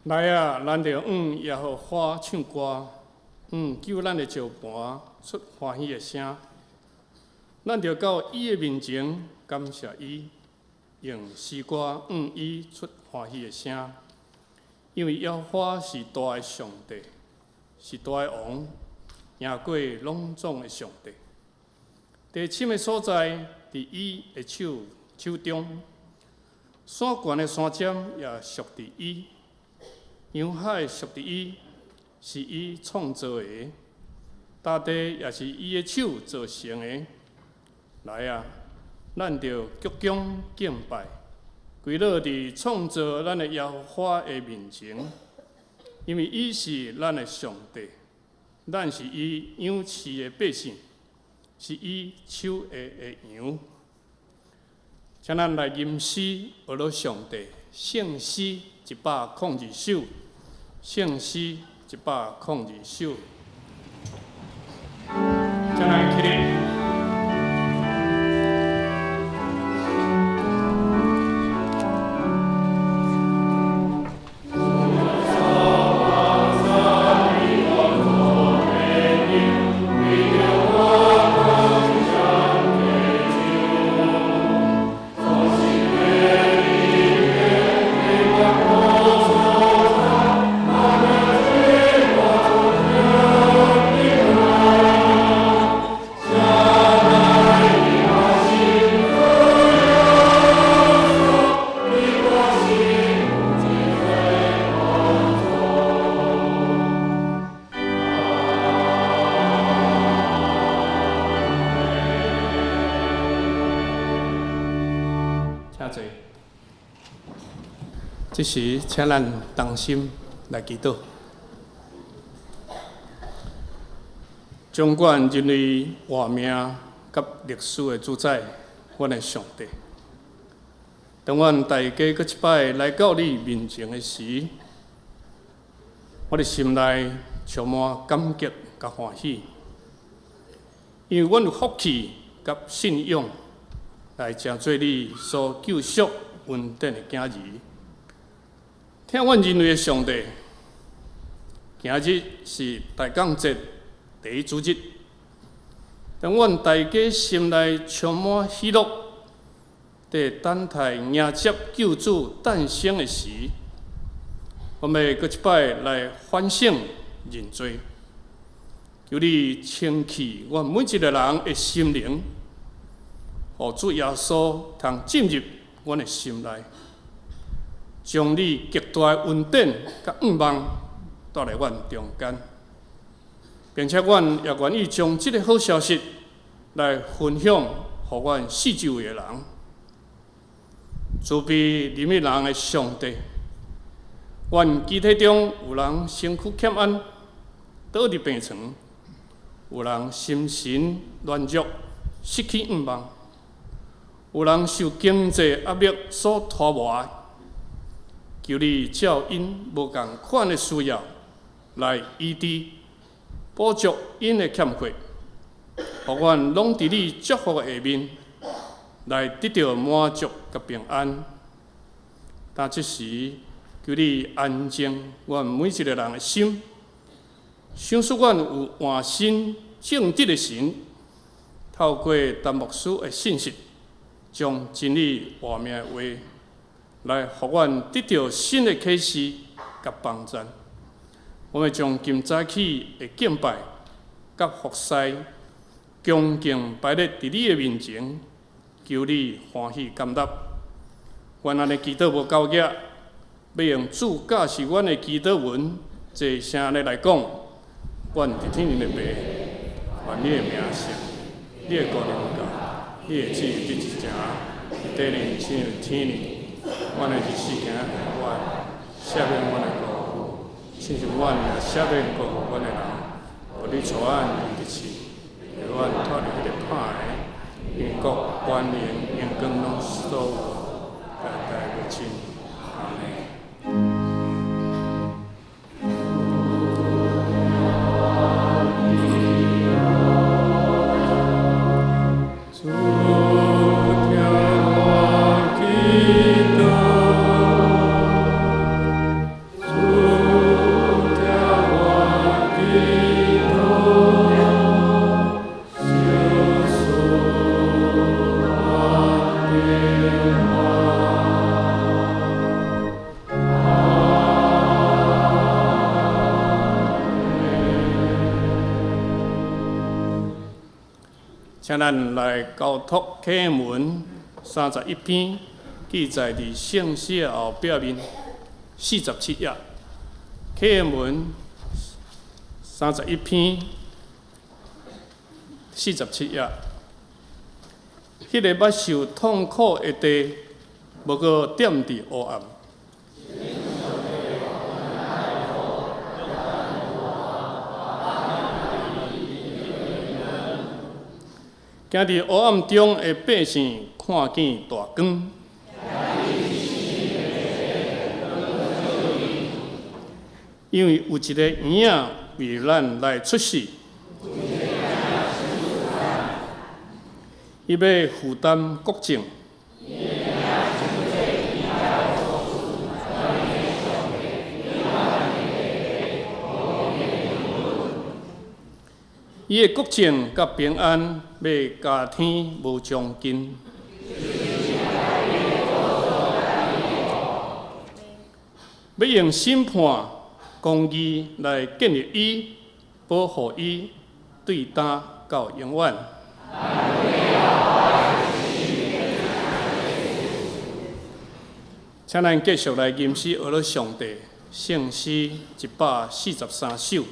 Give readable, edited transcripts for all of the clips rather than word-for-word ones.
來啊，咱著向耶和華唱歌，向救咱的石磐出歡喜的聲。咱著到伊的面前感謝伊，用詩歌向伊出歡喜的聲。因為耶和華是大的上帝，是大的王，贏過攏總的上帝。地深的所在，佇伊的手中，山懸的山尖也屬佇伊，洋海屬佇伊，是伊創造的，大地也是伊的手造成的。來啊，咱著鞠躬敬拜，跪落佇創造咱的耶和華的面前，因為伊是咱的上帝，咱是伊養飼的百姓，是伊手下的羊。請咱來吟詩學樂上帝，聖詩102首，聖詩102首。請咱起立。請坐。這時，請咱同心來祈禱。掌管人類活命佮歷史的主宰，阮的上帝。當阮大家閣一擺來到你面前的時，我的心內充滿感激佮歡喜，因為阮有福氣佮信仰來成做你所救贖恩典的囝兒。疼阮人類的上帝，今日是大降節第一主日。當阮大家心內充滿喜樂，佇等待迎接救主誕生的時，我們閣一擺來反省認罪，求你清去阮每一个人的心靈，予主耶穌通進入阮的心內，將你極大的恩典佮向望帶來阮中間，並且阮也願意將這个好消息來分享予阮四周圍的人。慈悲憐憫人的上帝，阮肢體中有人身軀欠安，倒佇病床；有人心神軟弱，失去向望；有人受經濟壓力所拖磨。求你照𪜶無仝款的需要來醫治、補足𪜶的欠缺，予阮攏佇你祝福的下面來得著滿足佮平安。但這時，求你安靜阮每一个人的心，賞賜阮有換新正直的神，透過陳牧師的信息，將真理活命的話，來予阮得著新的啟示佮幫贊。我們將今早起的敬拜佮服侍，恭敬擺列佇你的面前，求你歡喜甘納。阮按呢祈禱無夠額，欲用主教示阮的祈禱文，齊聲咧來講：阮佇天頂的父，願你的名聖，你的國臨到，你的旨意得實行，佇地裡親像天頂。阮的日時行予阮，赦免阮的過錯，親像阮也赦免過錯阮的人，無你帶阮入去試，予阮脫離彼个歹的，因為國、權能、榮光攏所有，代代無盡。阿們。主聽我祈禱，主請咱來交託啟文31篇，記載佇聖詩的後壁面47頁。啟文31篇47頁，彼个捌受痛苦的地，無閣踮佇黑暗。行佇黑暗中的百姓看見大光，因為有一個嬰仔為咱來出世，伊欲負擔國政。伊的國政佮平安，欲加添無窮盡。欲用審判公義來建立伊，保護伊，對今到永遠。請咱繼續來吟詩學上帝聖詩143首。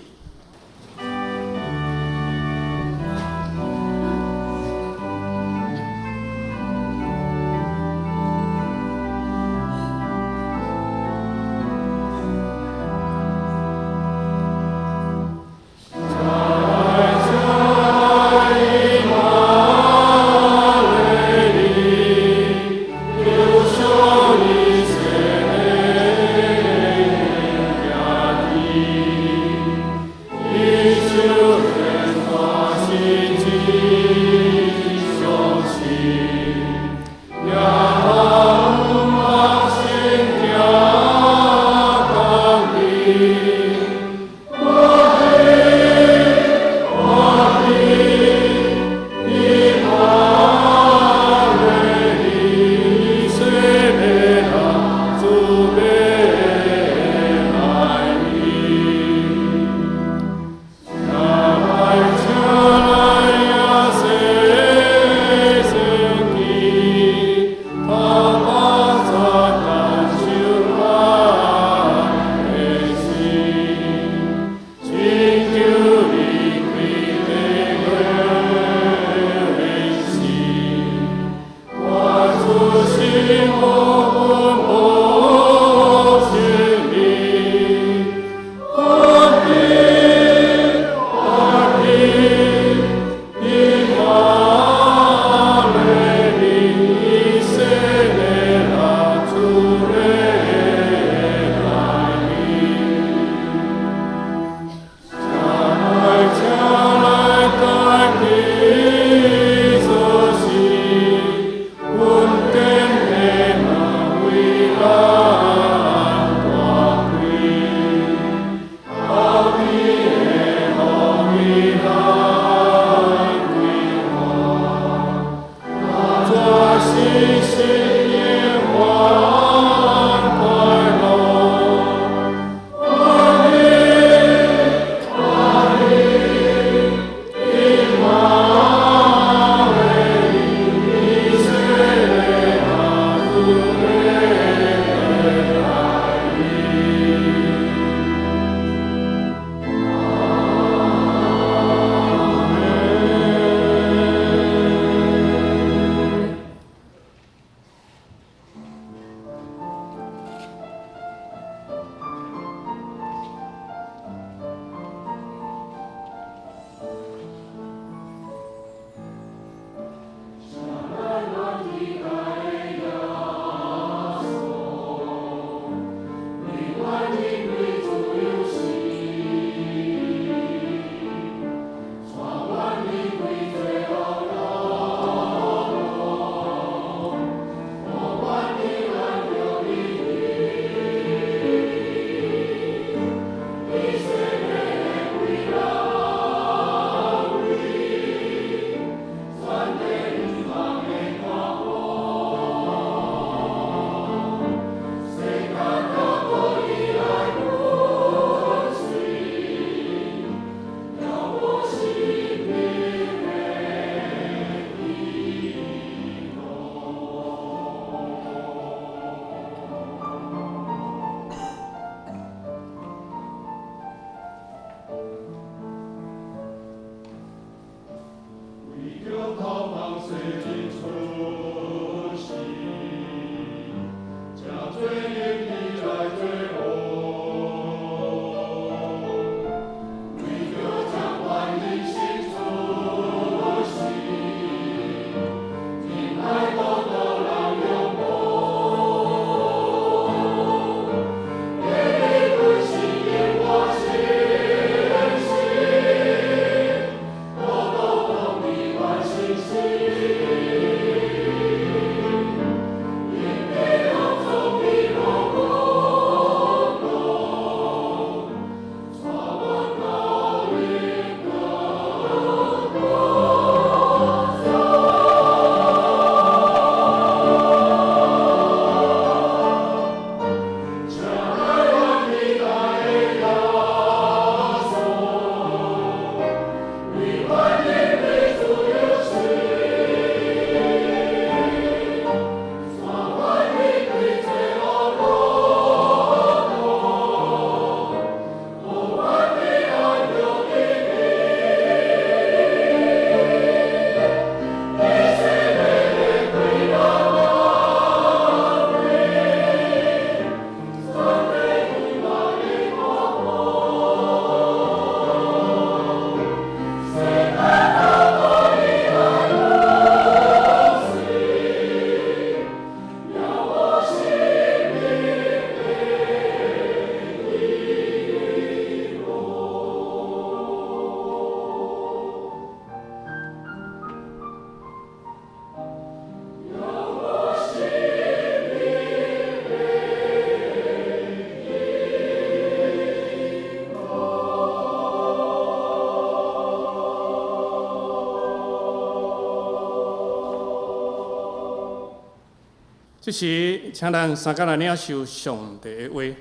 這時，請咱三工來領受上帝的話，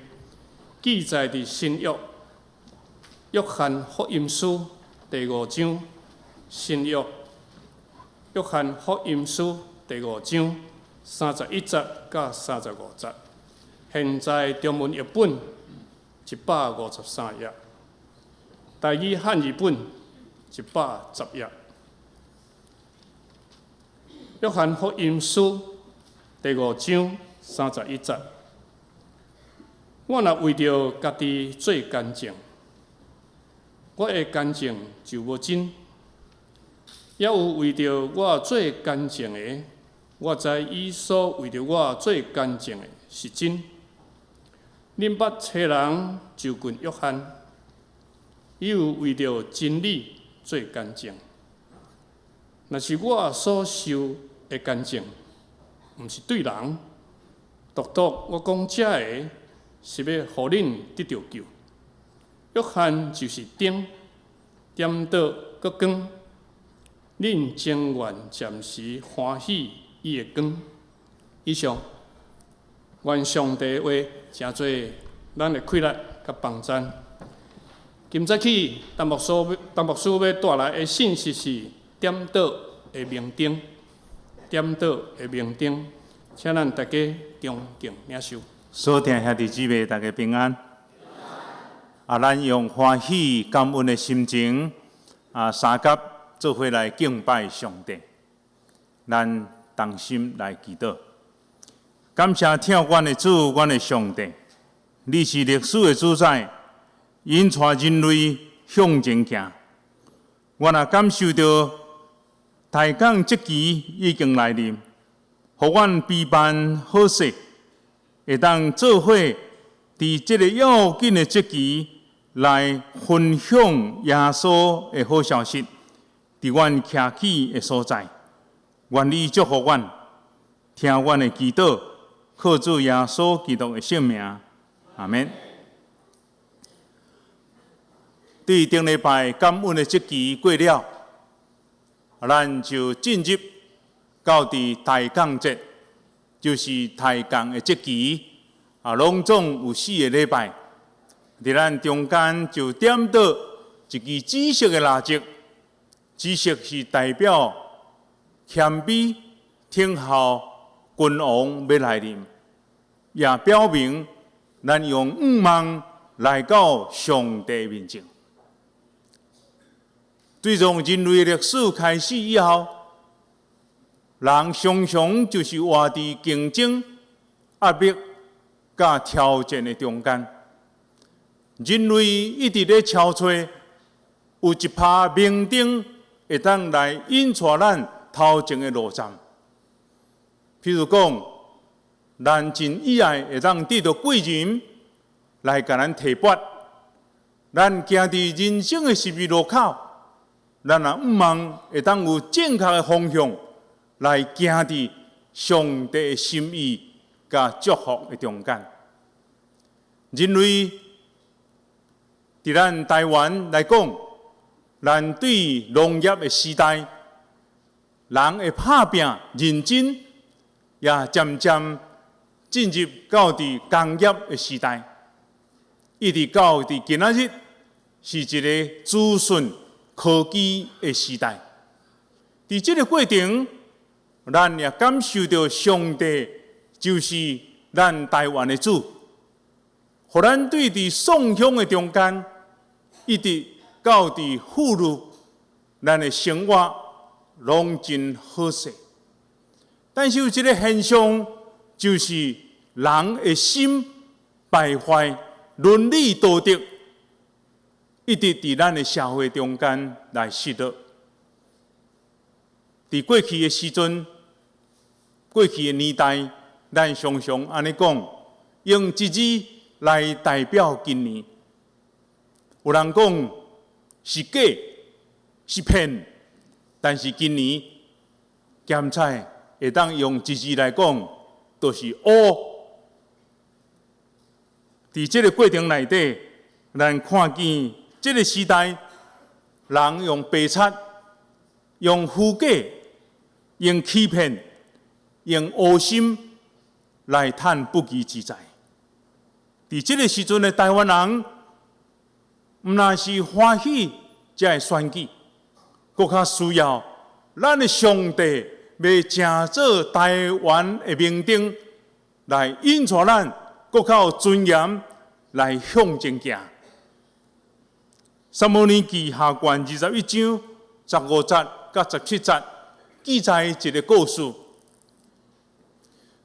記載佇新約約翰福音書第五章。新約約翰福音書第五章31節到35節。現在中文譯本153頁，台語漢語本110頁。約翰福音書第五章三十一節，我若為著家己做見證，我的見證就無真；猶有為著我做見證的，我知伊所為著我做見證的是真。恁捌差人就近約翰，伊有為著真理做見證。若是我所受的見證，毋是對人，獨獨我講這个是欲予恁得著救。約翰就是燈，點著閣光，恁情願暫時歡喜伊的光。以上，願上帝的話成做咱的氣力佮幫贊。今早起，陳牧師欲帶來的信息是點著的明燈，點著的明燈，請咱大家恭敬領受。所聽兄弟姊妹，大家平安。啊，咱用歡喜感恩的心情，啊，相佮做伙來敬拜上帝。咱同心來祈禱，感謝疼阮的主，阮的上帝，你是歷史的主宰，引帶人類向前行。阮也感受著大港節期已經來臨，予阮備辦好勢，會當做伙佇這个要緊的節期來分享耶穌的好消息，佇阮徛起的所在，願你祝福阮，聽阮的祈禱，靠主耶穌基督的聖名，阿們。對頂禮拜感恩的節期過了，咱就進入到佇大港節，就是抬槓的節期。啊，攏總有4個禮拜，佇咱中間就點著一支紫色的蠟燭，紫色是代表謙卑等候君王欲來臨，也表明咱用向望來到上帝面前。對從人類歷史開始以後，人常常就是活佇競爭、壓力佮挑戰的中間。人類一直咧敲揣，有一拍明燈會當來引帶咱頭前的路站。譬如講，咱真意愛會當得著貴人來共咱提拔，咱行佇人生的十字路口，咱也向望會當有正確的方向來行佇上帝的心意佮祝福的中間。人類佇咱台灣來講，咱對農業的時代，人會拍拚認真，也漸漸進入到佇工業的時代，一直到佇今仔日是一个資訊科技的時代。佇這个過程，咱也感受著上帝就是咱台灣的主，予咱對佇創鄉的中間，一直到佇富裕，咱的生活攏真好勢。但是有一个現象，就是人的心敗壞，倫理道德一直佇咱的社會中間來失落。佇過去的時陣，過去的年代，咱常常按呢講，用一字來代表今年。有人講是假是騙，但是今年檢採會當用一字來講，就是烏。佇這个過程內底，咱看見這个時代，人用白賊、用虛假、用欺騙、用烏心來趁不義之財。佇這个時陣的臺灣人，毋但是歡喜這个選舉，閣較需要咱的上帝欲成做臺灣的明燈，來引帶咱閣較有尊嚴來向前行。撒母耳記下卷21章15節佮17節記載一个故事，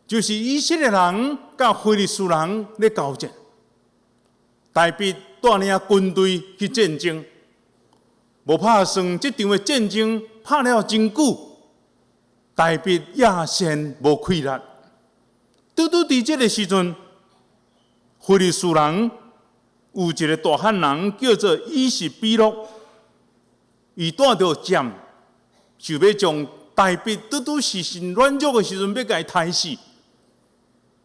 就是以色列人佮非利士人咧交戰，大衛帶領軍隊去戰爭，無拍算這場的戰爭拍了真久，大衛也先無氣力。拄拄佇這个時陣，非利士人有一个大漢人叫做以實比諾，伊帶著劍，想欲將大衛拄拄是真軟弱的時陣，欲共伊刣死。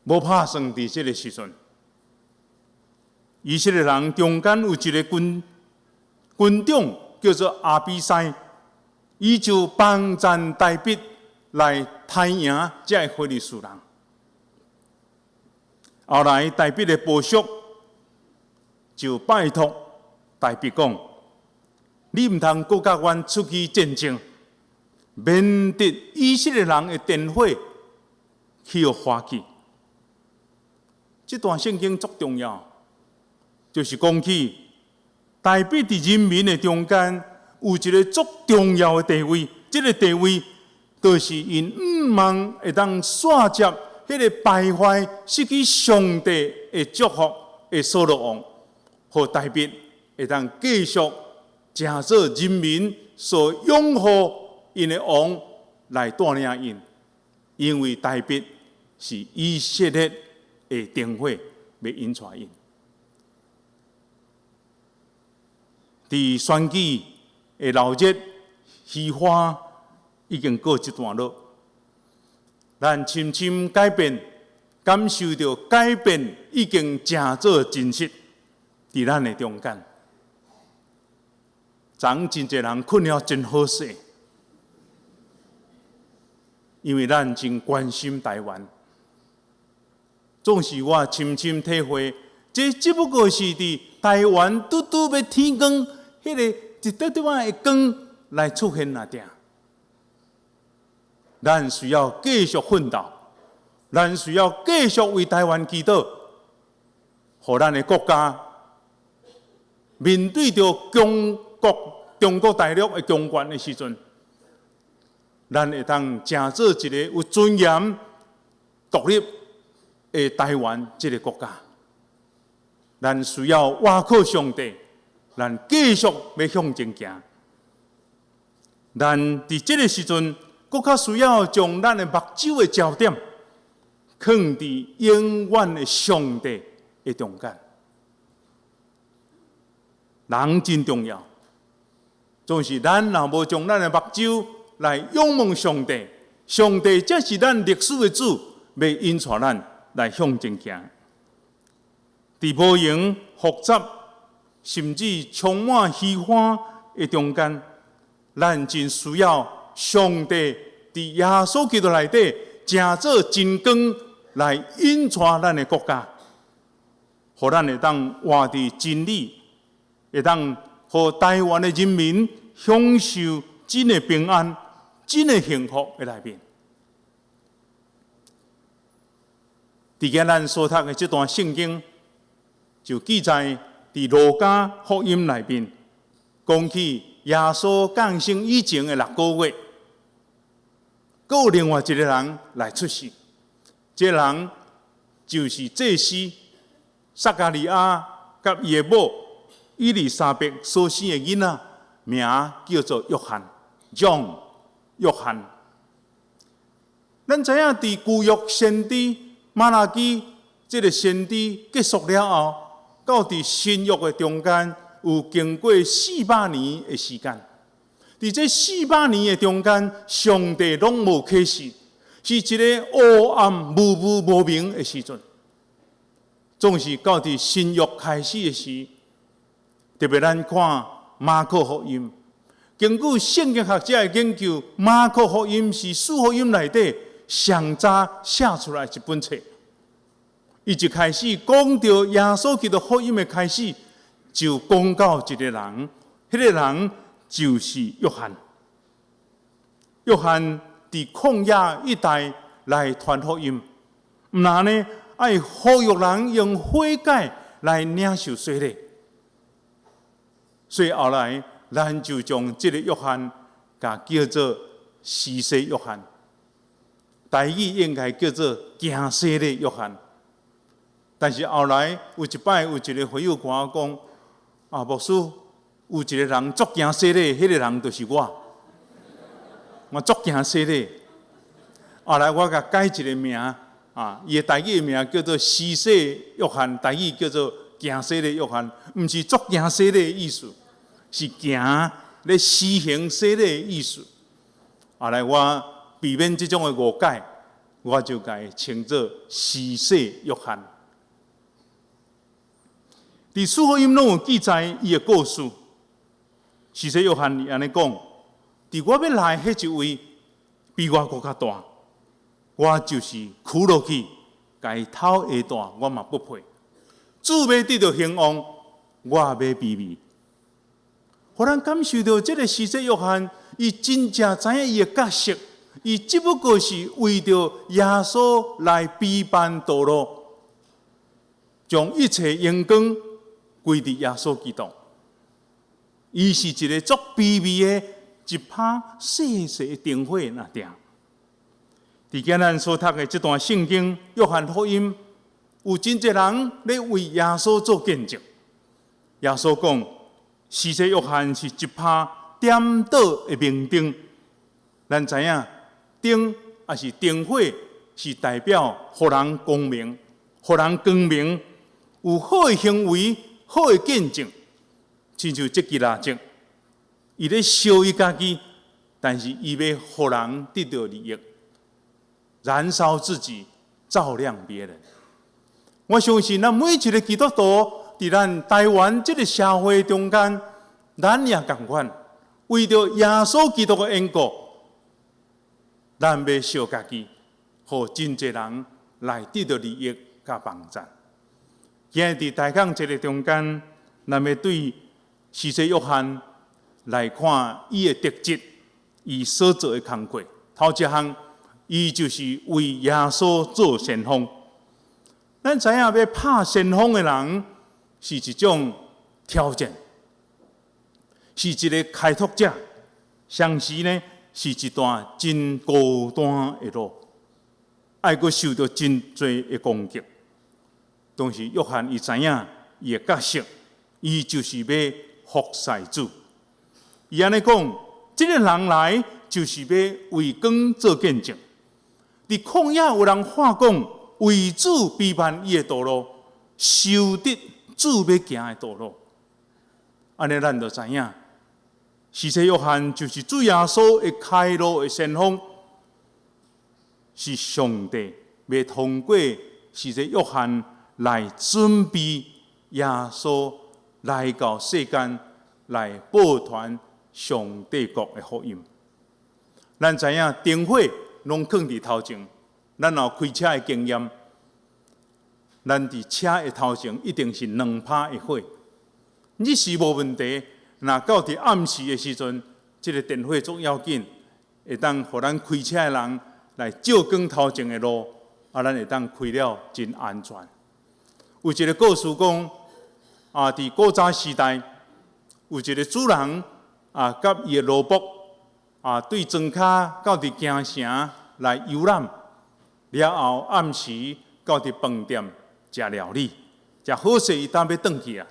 無拍算佇這个時陣，以色列人中間有一个軍軍長叫做亞比篩，伊就幫贊大衛來刣贏這个非利士人。後來大衛的部屬就拜託大衛講：你毋通閣佮阮出去戰爭，免得以色列人的電火去予發去。這段聖經足重要，就是講起大衛佇人民的中間有一个足重要的地位，這个地位就是𪜶向望會當煞接彼个敗壞失去上帝的祝福的掃羅王，予大衛會當繼續成做人民所擁護𪜶的王來帶領𪜶，因為大衛是以色列的燈火，欲引帶𪜶。佇選舉的鬧熱，虛華已經過一段落，咱深深改變，感受著改變已經成做真實，佇咱的中間。昨昏真濟人睏了真好勢，因為咱真關心臺灣。總是我深深體會，這只不過是佇臺灣拄拄欲天光，彼个一點點仔的光來出現爾。咱需要繼續奮鬥，咱需要繼續為臺灣祈禱，予咱的國家面對著強國中國大陸的強權的時陣，咱會當成做一个有尊嚴、獨立的臺灣這个國家。咱需要倚靠上帝，咱繼續欲向前行。咱佇這个時陣，閣較需要將咱的目睭的焦點，囥佇永遠的上帝的中間。人真重要，總是咱若無將咱的目睭來仰望上帝，上帝才是咱歷史的主，欲引帶咱來向前行。佇無閒複雜，甚至充滿虛華的中間，咱真需要上帝佇耶穌基督內底，成做真光來引帶咱的國家，予咱會當活佇真理，會當予臺灣的人民享受真的平安、真的幸福的內面。佇今咱所讀的這段聖經，就記載佇路加福音內面，講起耶穌降生以前的6個月，閣有另外一个人來出世，這个人就是祭司撒迦利亞佮伊的某伊麗莎白所生的囡仔，名叫做約翰，John，約翰。咱知影佇舊約先知瑪拉基這个先知結束了後，到佇新約的中間有經過400年的時間。佇這四百年的中間，上帝攏無啟示，是一个烏暗無霧無明的時陣。總是到佇新約開始的時，特別咱看馬可福音，根據聖經學者的研究，馬可福音是四福音內底上早寫出來一本冊。伊一開始講著耶穌基督福音的開始，就講到一個人，彼個人就是約翰。約翰佇曠野一帶來傳福音，毋但呢愛呼籲人用悔改來領受洗禮。所以後來，咱就將這個約翰共叫做施洗約翰，台語應該叫做行洗禮約翰。但是後來有一擺有一個會友共我講：啊，牧師，有一個人足驚洗禮，彼個人就是我。我足驚洗禮。後來我共改一個名，啊，伊的台語名叫做施洗約翰，台語叫做行洗禮約翰，毋是足驚洗禮的意思，是行咧施行洗禮的意思。後來我避免這種的誤解，我就共伊稱做施洗約翰。佇四福音攏有記載伊的故事。施洗約翰伊按呢講：佇我欲來彼一位比我閣較大，我就是屈落去，共伊脫鞋帶，我嘛不配。主欲得著興旺，我欲卑微。予咱感受著這个施洗約翰，伊真正知影伊的角色，伊只不過是為著耶穌來備辦道路，將一切榮光歸佇耶穌基督。伊是一个足卑微的一把細細的燈火爾定。佇今咱所讀的這段聖經，約翰福音，有真濟人咧為耶穌做見證。耶穌講，施洗約翰是一把點倒的明燈。咱知影，燈抑是燈火，是代表予人光明，予人光明，有好的行為，好的見證。親像這支蠟燭，伊咧燒伊家己，但是伊欲予人得著利益，燃燒自己，照亮別人。我相信，咱每一个基督徒，佇咱台灣這个社會中間，咱也仝款，為著耶穌基督的緣故，咱欲燒家己，予真濟人來得著利益佮幫贊。今日佇大講這个中間，咱欲對施洗約翰來看伊的特質，伊所做的工課。頭一項，伊就是為耶穌做先鋒。咱知影欲拍先鋒的人是一種挑戰，是一个開拓者，同時呢是一段真孤單的路，愛閣受著真濟的攻擊。當時約翰伊知影伊的角色，伊就是欲服侍主。伊按呢講，這个人來就是欲為光做見證。佇曠野有人喊講，為主備辦伊的道路，修直主欲行的道路。按呢，咱就知影，施洗約翰就是主耶穌的開路的先鋒，是上帝欲通過施洗約翰來準備耶穌來到世間來報傳上帝國的福音。咱知影燈火攏囥佇頭前，咱有開車的經驗，咱佇車的頭前一定是兩拍的火。日時無問題，若到佇暗時的時陣，這个電火足要緊，會當予咱開車的人來照光頭前的路，啊，咱會當開了真安全。有一个故事講，啊，佇古早時代，有一个主人啊，佮伊的奴僕啊，對莊跤到佇京城來遊覽，了後暗時到佇飯店食料理，食好勢，伊等欲轉去啊，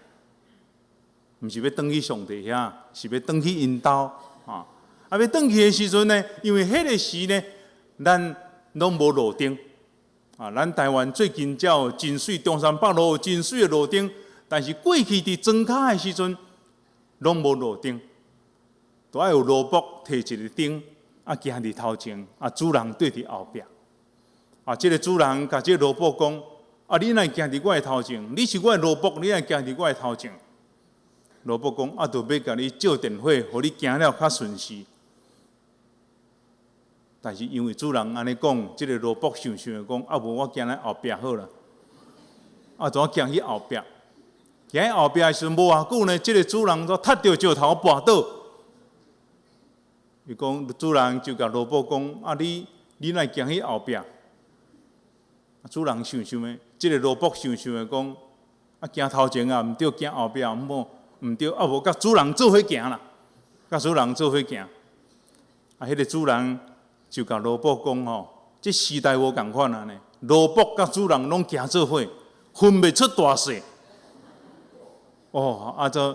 毋是欲轉去上帝遐，是欲轉去𪜶兜啊。啊，欲轉去的時陣呢，因為彼个時呢，咱攏無路燈啊。咱台灣最近才有真媠中山北路有真媠的路燈，但是過去佇莊跤的時陣，攏無路燈，都愛有奴僕提一个燈，啊，行佇頭前，啊，主人綴佇後壁。啊，這个主人共這个奴僕講：啊，你哪會行佇我的頭前？你是我的奴僕，你哪會行佇我的頭前？奴僕講：啊，著欲共你照電火，予你行了較順勢。但是因為主人按呢講，這个奴僕想想講：啊，無我行佇後壁好啦。啊，怎行去後壁？行去後壁的時陣，無偌久呢，這个主人就踢著石頭跋倒。伊講主人就共奴僕講：啊，你哪會行去後壁？主人想想的，這个奴僕想想的講：啊，行頭前也毋對，行後壁也毋對，啊無佮主人做伙行啦，佮主人做伙行。啊，彼个主人就共奴僕講吼，這時代無仝款啊呢，奴僕佮主人攏行做伙，分袂出大細。哦，啊，這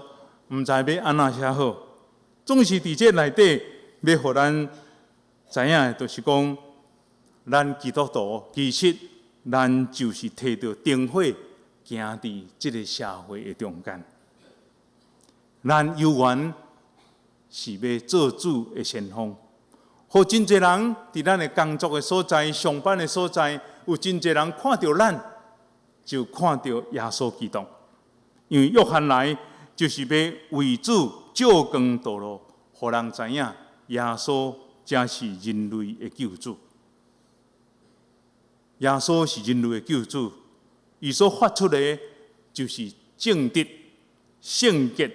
毋知欲按怎才好。總是佇這內底，欲予咱知影的，就是講，咱基督徒其實咱就是提著燈火行佇這个社會的中間。咱猶原是欲做主的先鋒，予真濟人佇咱的工作的所在、上班的所在，有真濟人看著咱，就看著耶穌基督。因為約翰來就是欲為主照光道路，予人知影耶穌才是人類的救主。耶穌是人類的救主，伊所發出的就是正直、聖潔、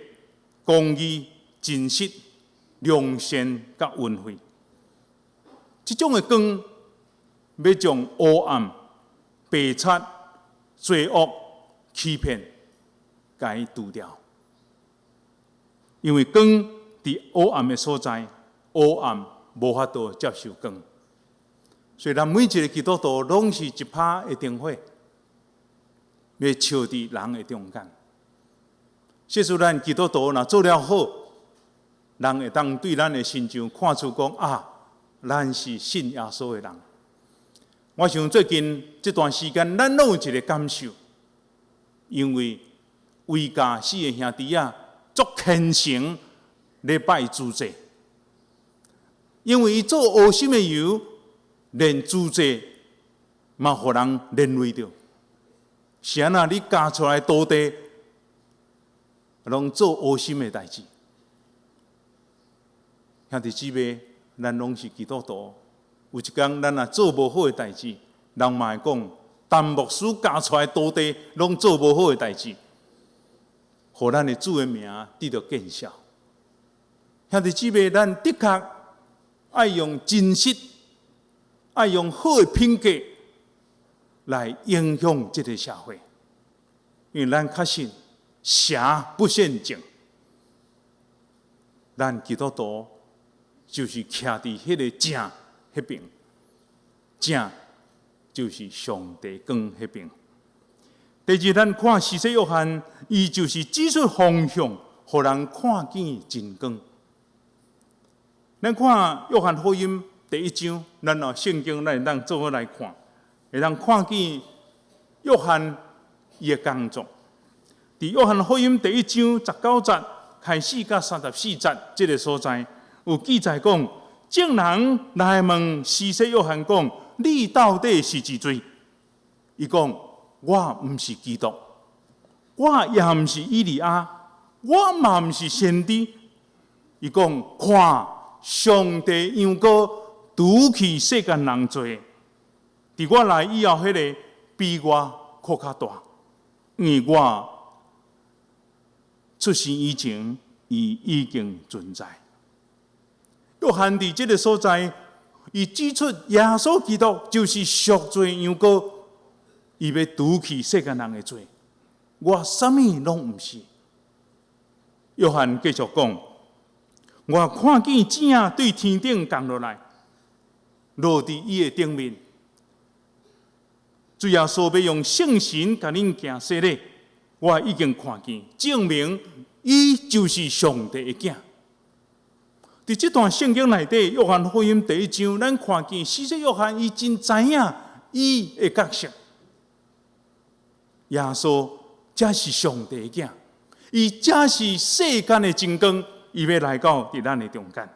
公義、真實、良善佮恩惠。這種的光，欲將黑暗、白賊、罪惡、欺騙，共伊除掉。因為光佇黑暗的所在，黑暗無法度接受光。所以，咱每一个基督徒攏是一拍的燈火，欲照佇人的中間。假使咱基督徒若做了好，人會當對咱的身上看出講啊，咱是信耶穌的人。我想最近這段時間，咱攏有一个感受，因為魏家四个兄弟仔足虔誠咧拜主祭，因為伊做烏心的油，連主祭嘛予人連累著。是按怎你教出來徒弟，攏做烏心的代誌。兄弟姊妹，咱攏是基督徒，有一工咱若做無好的代誌，人嘛會講，陳牧師教出來徒弟攏做無好的代誌，予咱的主的名得著見笑。兄弟姊妹，咱的確愛用真實，愛用好的品格來影響這个社會，因為咱確信邪不勝正，咱基督徒就是徛佇彼个正彼爿，正就是上帝光彼爿。第二，咱看施洗約翰，伊就是指出方向，予人看見真光。咱看約翰福音第一章，咱若聖經咱會當做伙來看，會當看見約翰伊的工作。佇約翰福音第一章十九節開始到34節這个所在，有記載講，眾人來問施洗約翰講：你到底是誰？伊講：我毋是基督，我也毋是以利亞，我嘛毋是先知。伊講：看，上帝羊羔除去世間人罪，佇我來以後，彼个比我閣較大，因為我出生以前，伊已經存在。約翰佇這个所在，伊指出耶穌基督就是贖罪羊羔，伊欲除去世間人的罪。我啥物攏毋是。約翰繼續講：我看見子對天頂降落來，落佇伊的頂面。主耶穌欲用聖神共恁行洗禮，我已經看見，證明伊就是上帝的囝。佇這段聖經內底，約翰福音第一章，咱看見施洗約翰伊真知影伊的角色。耶穌才是上帝的囝，伊才是世間的真光，伊欲來到佇咱的中間，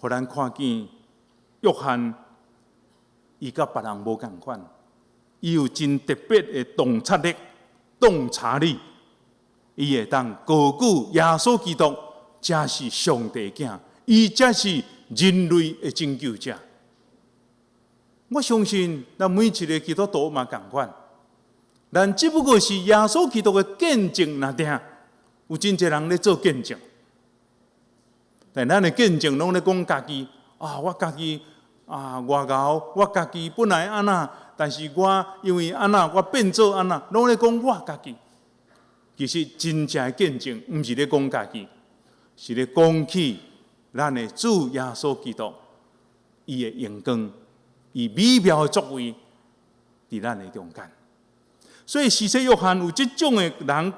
予咱看見約翰，伊佮別人無仝款，伊有真特別的洞察力、洞察力，伊會當高舉耶穌基督，才是上帝囝，伊才是人類的拯救者。我相信，咱每一个基督徒嘛仝款，咱只不過是耶穌基督的見證爾定，有真濟人咧做見證，但咱的見證攏咧講家己啊，我家己啊，偌𠢕，我家己本來按怎，但是我因為按怎，我變做按怎，攏咧講我家己。其實真正的見證，毋是咧講家己，是咧講起咱的主耶穌基督，伊的榮光，伊美妙的作為，佇咱的中間。所以，施洗約翰有這種的人看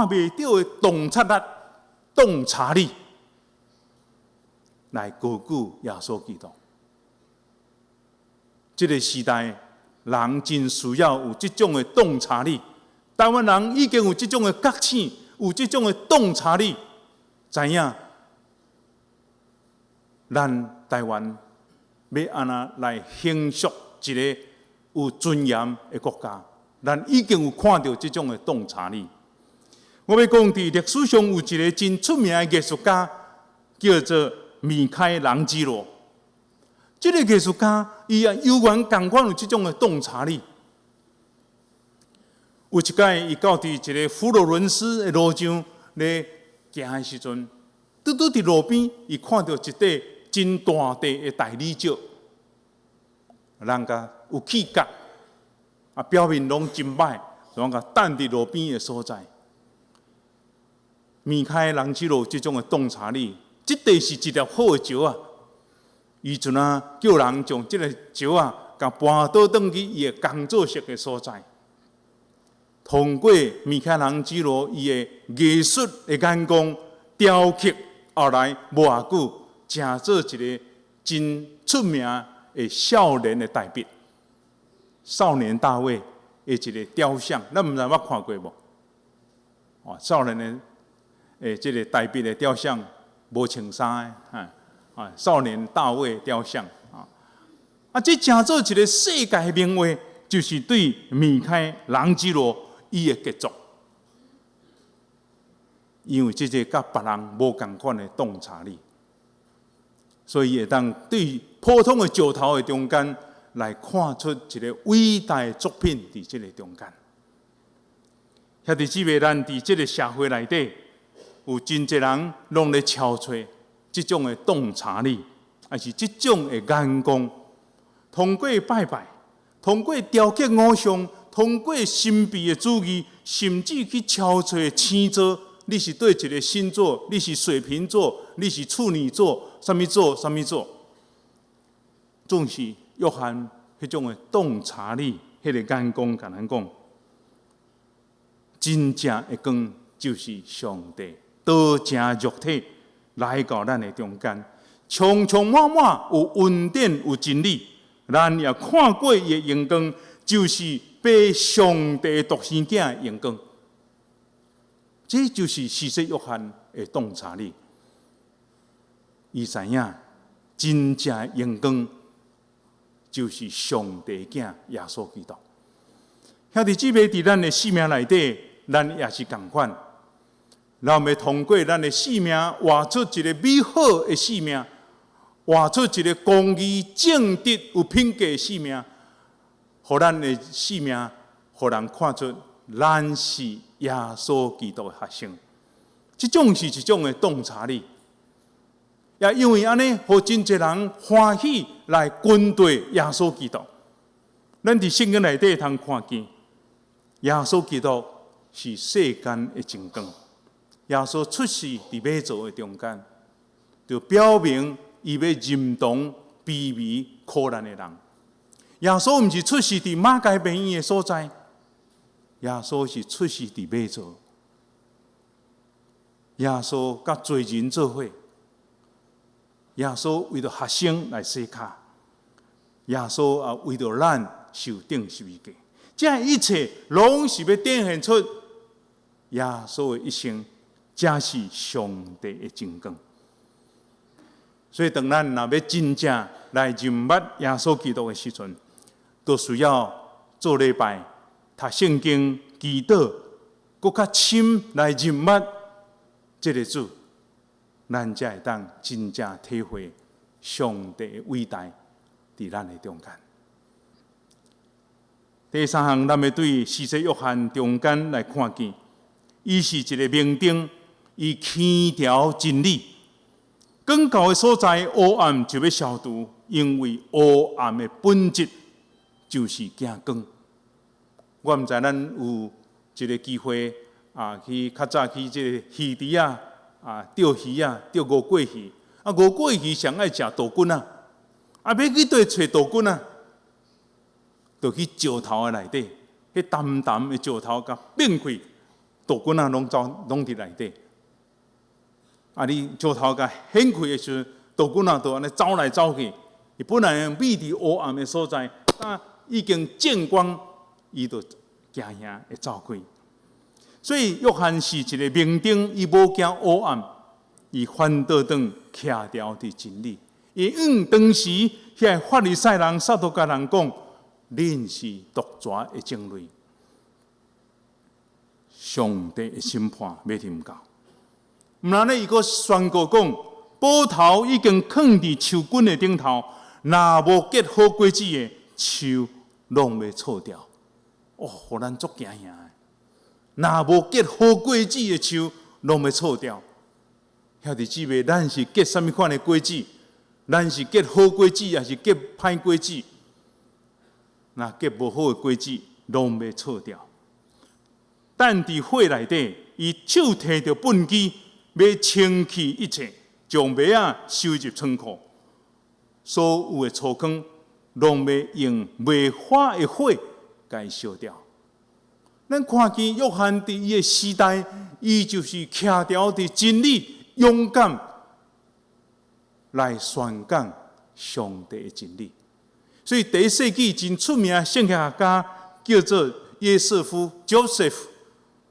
袂著的洞察力、洞察力，來高舉耶穌基督。這個時代，人真需要有這種的洞察力。台灣人已經有這種的覺醒，有這種的洞察力，知影咱台灣欲按怎來形塑一个有尊嚴的國家。咱已經有看著這種的洞察力。我欲講，佇歷史上有一个真出名的藝術家，叫做米開朗基羅。這個藝術家，伊也猶原仝款有這種的洞察力。有一擺，伊到佇一个佛羅倫斯的路上咧行的時陣，拄拄佇路邊，伊看著一塊真大塊的大理石，人共有起角，啊，表面攏真歹，攏共擲佇路邊的所在。米開朗基羅這種的洞察力，這塊是一粒好的石仔！伊就若叫人將這个石仔，共搬倒轉去伊的工作室的所在。通過米開朗基羅伊的藝術的眼光雕刻，後來無偌久，成做一个真出名的少年的大衛，少年大衛的一个雕像，咱毋知捌看過無？哦，少年的的這个大衛的雕像無穿衫的，哈，啊，少年大衛雕像啊，啊，這成做一个世界名畫，就是對米開朗基羅伊的傑作，因為這个佮別人無仝款的洞察力，所以會當對普通的石頭的中間來看出一个偉大的作品佇這个中間。兄弟姊妹，咱佇這个社會內底，有真濟人攏咧超揣這種的洞察力，抑是這種的眼光，通過拜拜，通過雕刻偶像，通過神秘的主義，甚至去超揣星座。你是佗一个星座？你是水瓶座？你是處女座？啥物座？啥物座？總是約翰彼種的洞察力，彼个眼光，共咱講，真正的光就是上帝道成肉體來到咱的中間，充充滿滿有恩典有真理。咱也看過伊的榮光，就是父上帝獨生子的榮光。這就是施洗約翰的洞察力。伊知影真正的榮光就是上帝囝耶穌基督。兄弟姊妹，佇咱的生命內底，咱也是仝款。咱欲通過咱的生命，活出一个美好的生命，活出一个公義、正直、有品格的生命，予咱的生命，予人看出咱是耶穌基督的學生。這種是一種的洞察力，也因為按呢，予真濟人歡喜來跟隨耶穌基督。咱佇聖經內底通看見，耶穌基督是世間的真光。耶穌出世佇馬槽的中間，就表明伊欲認同卑微苦難的人。耶穌毋是出世佇馬偕病院的所在，耶穌是出世佇馬槽。耶穌佮罪人做伙，耶穌為著學生來洗跤，耶穌也為著咱受釘十字架。這一切攏是欲展現出耶穌的一生，才是上帝的真光。所以，當咱若欲真正來認捌耶穌基督的時陣，都需要做禮拜、讀聖經、祈禱，閣較深來認捌這个主，咱才會當真正體會上帝的偉大佇咱的中間。第三項，咱欲對施洗約翰中間來看見，伊是一个明燈，伊牽牢真理。光到的所在，黑暗就欲消除，因為黑暗的本質就是驚光。我毋知咱有一个機會啊，去較早去這个魚池仔啊，釣魚仔，釣吳郭魚。啊，吳郭魚上愛食杜根仔，啊，欲去佗揣杜根仔，就去石頭的內底，彼澹澹的石頭共變開，杜根仔攏走，攏佇內底。啊，你石頭共掀開的時陣，杜根仔就按呢走來走去。伊本來秘佇黑暗的所在，但已經見光，伊就驚嚇會走開。所以約翰是一个明燈，伊無驚黑暗，伊反倒轉徛牢佇真理。伊向當時遐个法利賽人、撒都該人講：恁是毒蛇的種類，上帝的審判欲臨到。毋但按呢，伊閣宣告講：斧頭已經囥佇樹根的頂頭，若無結好果子的樹，攏欲銼掉。哦，予咱足驚嚇的。若無結好果子的樹，攏欲銼掉。兄弟姊妹，咱是結啥物款的果子？咱是結好果子，抑是結歹果子？若結無好的果子，攏欲銼掉。等佇火內底，伊手提著畚箕，欲清去一切，將麥仔收入倉庫，所有的粗糠，攏欲用袂化的火共伊燒掉。咱看見約翰佇伊的時代，伊就是徛牢佇真理，勇敢來宣講上帝的真理。所以第一世紀真出名的聖經學家叫做約瑟夫（Joseph），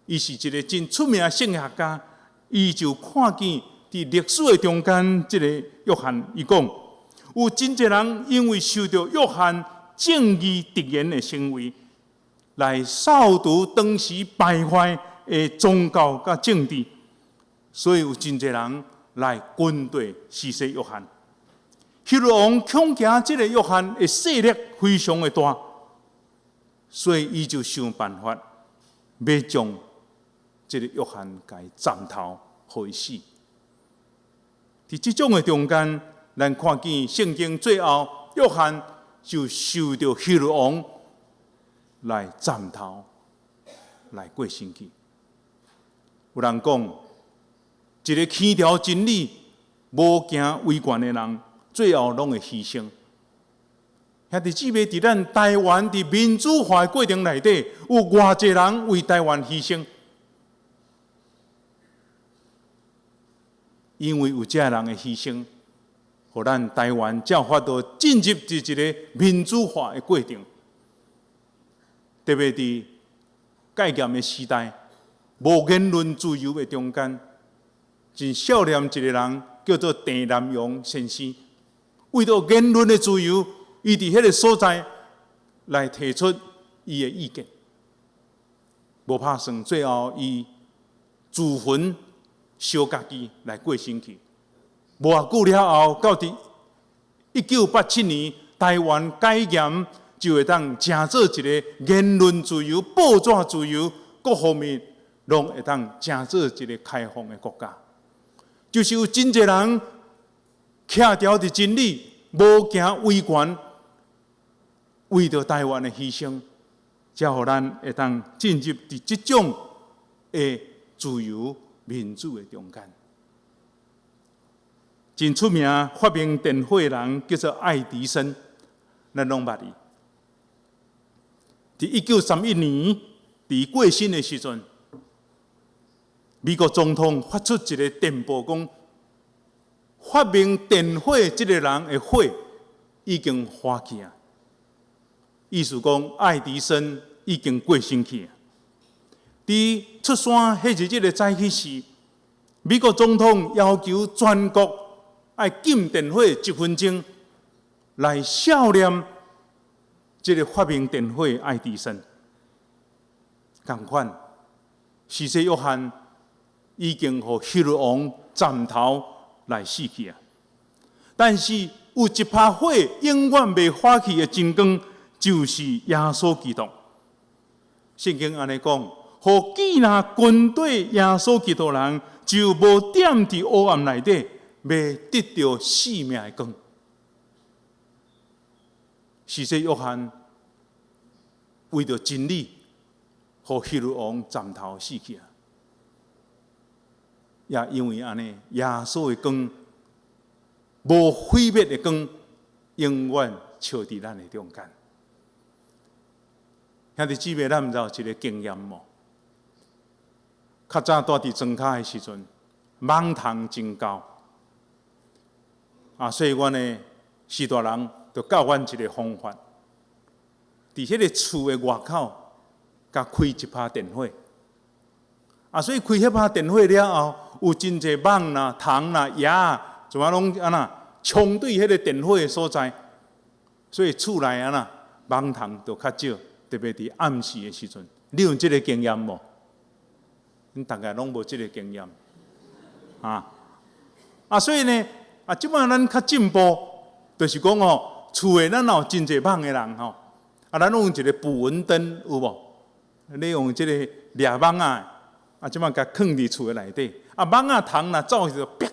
伊是一个真出名的聖經學家。伊就看見佇歷史的中間，這个約翰，伊講有真濟人因為受著約翰正義直言的行為，來掃除當時敗壞的宗教佮政治，所以有真濟人來跟隨施洗約翰。希律王恐驚這个約翰的勢力非常的大，所以伊就想辦法欲將這个約翰共伊斬頭，予伊死。佇這種的中間，咱看見聖經最後，約翰就受著希律王來斬頭，來過身去。有人講，一个堅牢真理、無驚威權的人，最後攏會犧牲。兄弟姊妹，佇咱台灣佇民主化的過程內底，有偌濟人為台灣犧牲？因為有這人的犧牲，予咱台灣才有法度進入佇一个民主化的過程。特別佇戒嚴的時代，無言論自由的中間，真少年一个人叫做鄭南榕先生，為著言論的自由，伊佇彼个所在來提出伊的意見，無拍算，最後伊自焚燒家己來過身去。無偌久了後，到佇1987年，台灣解嚴就會當成做一个言論自由、報紙自由各方面攏會當成做一个開放的國家。就是有真濟人徛牢佇真理，無驚威權，為著台灣的犧牲，才予咱會當進入佇這種的自由民主的中間。真出名發明電火的人叫做愛迪生，咱攏捌伊。佇1931年，佇過身的時陣，美國總統發出一个電報，講發明電火這个人的火已經化去啊。意思講愛迪生已經過身去啊。佇出山彼一日的早起時，美國總統要求全國愛禁電火一分鐘，來悼念這个發明電火的愛迪生。仝款，施洗約翰已經予希律王斬頭來死去啊！但是有一拍火永遠袂化去的真光，就是耶穌基督。聖經按呢講，予既若跟綴耶穌基督人，就無踮佇黑暗內底，欲得著生命的光。施洗約翰為著真理，予希律王斬頭死去啊！也因為按呢，耶穌的光無毀滅的光，永遠照佇咱的中間。兄弟姊妹，咱毋知有這个經驗無？較早蹛佇莊跤的時陣，蠓蟲真厚，啊，所以阮的序大人就教阮一个方法，佇彼个厝的外口，共開一拍電火，啊，所以開彼拍電火了後，有真濟蠓啦、蟲啦、蟻仔，怎啊攏按怎衝對彼个電火的所在，所以厝內按怎蠓蟲就較少，特別佇暗時的時陣，你有這个經驗無？恁大概攏無這个經驗，啊啊，所以呢，啊，這擺咱較進步，就是講吼，厝的咱若有真濟蠓的人吼，啊，咱用一个捕蚊燈有無？你用這个掠蠓仔，啊，這擺共囥佇厝的內底，啊，蠓仔蟲若走去就啪，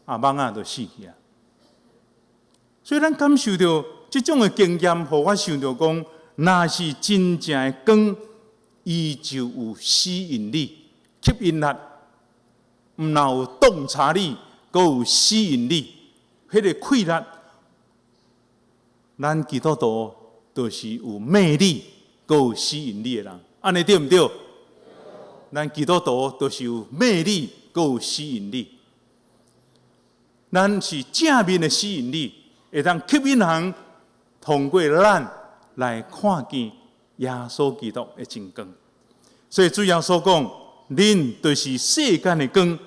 啊，蠓仔就死去啊。所以咱感受著這種的經驗，予我想著講，若是真正的光，伊就有吸引力、吸引力，毋但有洞察力，閣有吸引力，彼个氣力，咱基督徒就是有魅力，閣有吸引力的人，按呢對毋對？咱基督徒就是有魅力，閣有吸引力。咱是正面的吸引力，會當吸引人通過咱來看見耶穌基督的真光。所以主耶穌講：恁就是世間的光，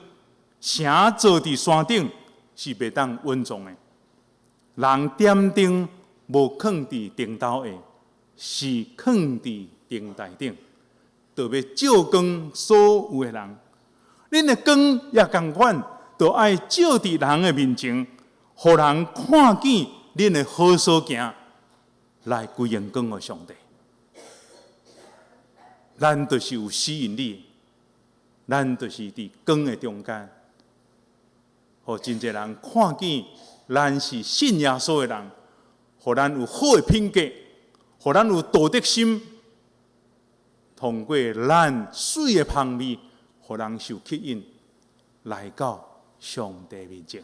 城造佇山頂是袂當隱藏的。人點燈無囥佇燈斗下，是囥佇燈台頂，就欲照光所有的人。恁的光也仝款，就愛照佇人的面前，予人看見恁的好所行，來歸榮光予上帝。咱就是有吸引力，咱就是佇光的中間，予真濟人看見咱是信耶穌的人，予咱有好的品格，予咱有道德心，通過咱媠的芳味，予人受吸引來到上帝面前。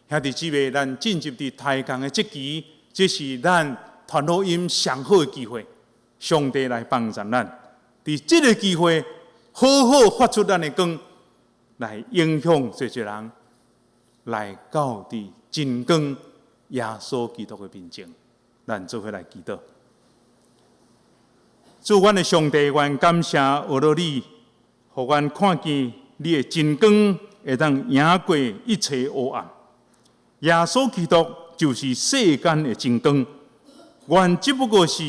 兄弟姊妹，咱進入佇開工的這期，這是咱傳福音上好的機會，上帝來幫助咱。佇這个機會，好好發出咱的光，來影響濟濟人，來到佇真光耶穌基督的面前，咱做伙來祈禱。主，阮的上帝，阮感謝阿羅你，予阮看見你的真光會當贏過一切黑暗。耶穌基督就是世間的真光，阮只不過是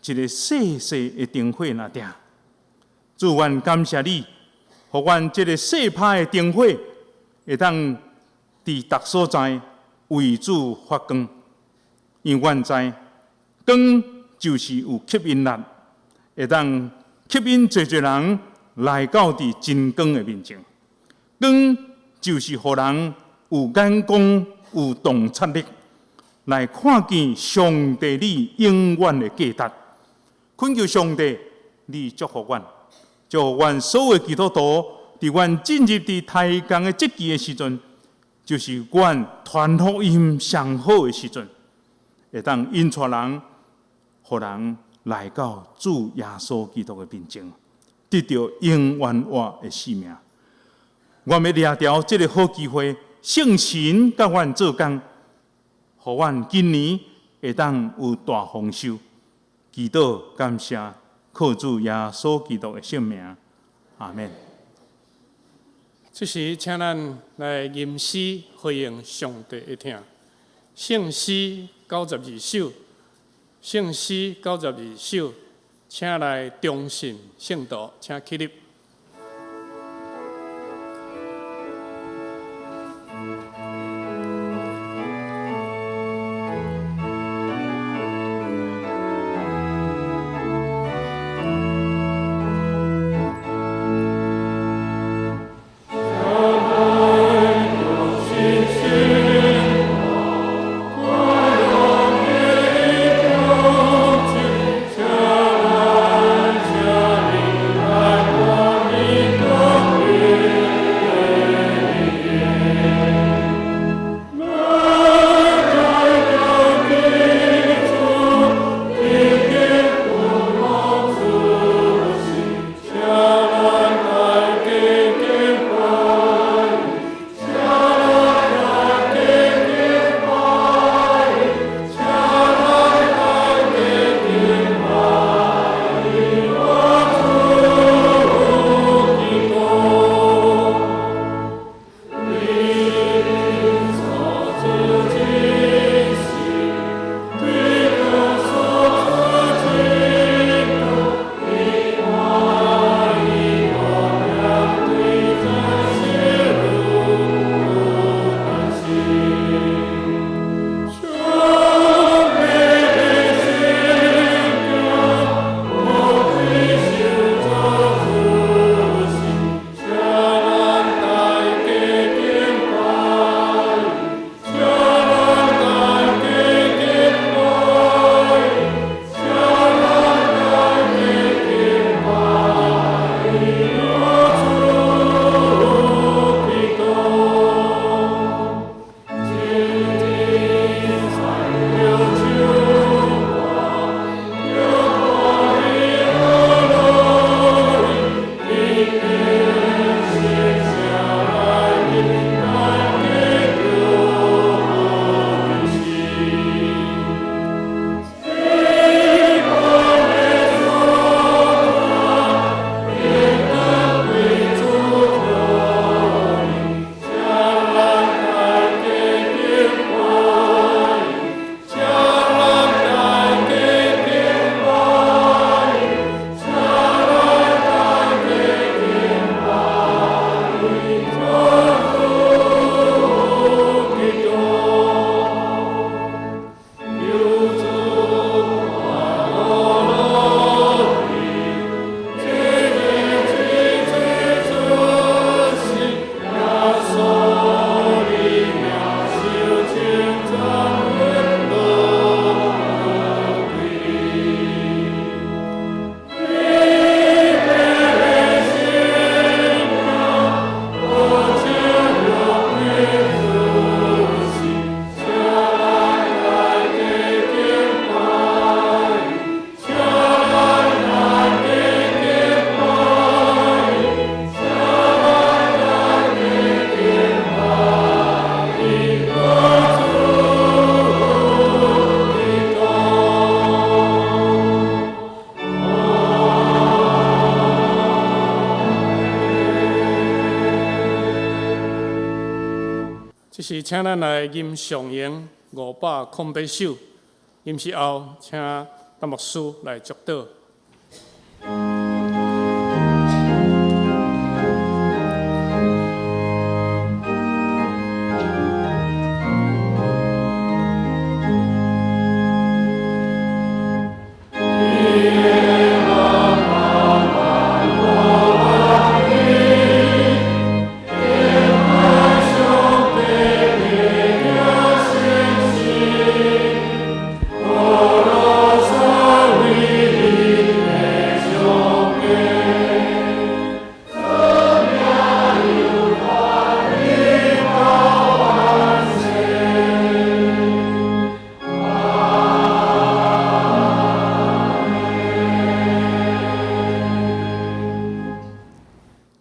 一个細細的燈火爾爾。主，阮感謝你，予阮這个細拍的燈火會當佇逐所在為主發光，因為阮知光就是有吸引力，會當吸引濟濟人來到佇真光的面前。光就是予人有眼光、有洞察力，來看見上帝你永遠的價值。懇求上帝，你祝福阮，祝福阮所有基督徒，佇阮進入佇開工的這期的時陣，就是阮傳福音上好的時陣，會當引帶人，予人來到主耶穌基督的面前，得著永遠活的生命。阮欲掠著這个好機會，聖神佮阮做工，予阮今年會當有大豐收。祈禱感謝，靠主耶穌基督的聖名，阿們。這時，請咱來吟詩回應上帝的疼。聖詩92首，聖詩92首，請來忠信聖徒，請起立。這時請咱來吟上詠508首，吟詩後請鄧牧師來祝禱。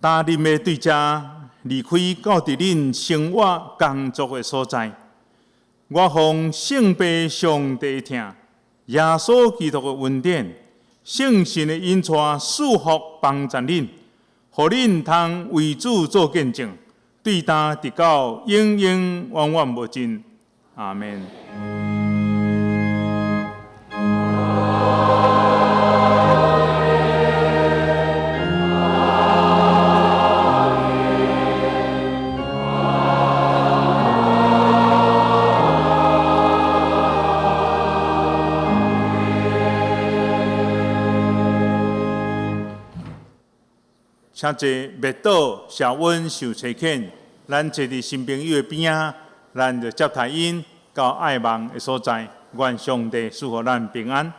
當恁欲對遮離開到佇恁生活工作的所在，我奉聖父上帝疼，耶穌基督的恩典，聖神的引帶賜福幫助恁，予恁通為主做見證，對今直到永永遠遠無盡。阿們。請坐默禱，謝恩受差遣，咱坐佇新朋友的邊仔，咱就接待𪜶到愛望的所在。願上帝賜予咱平安。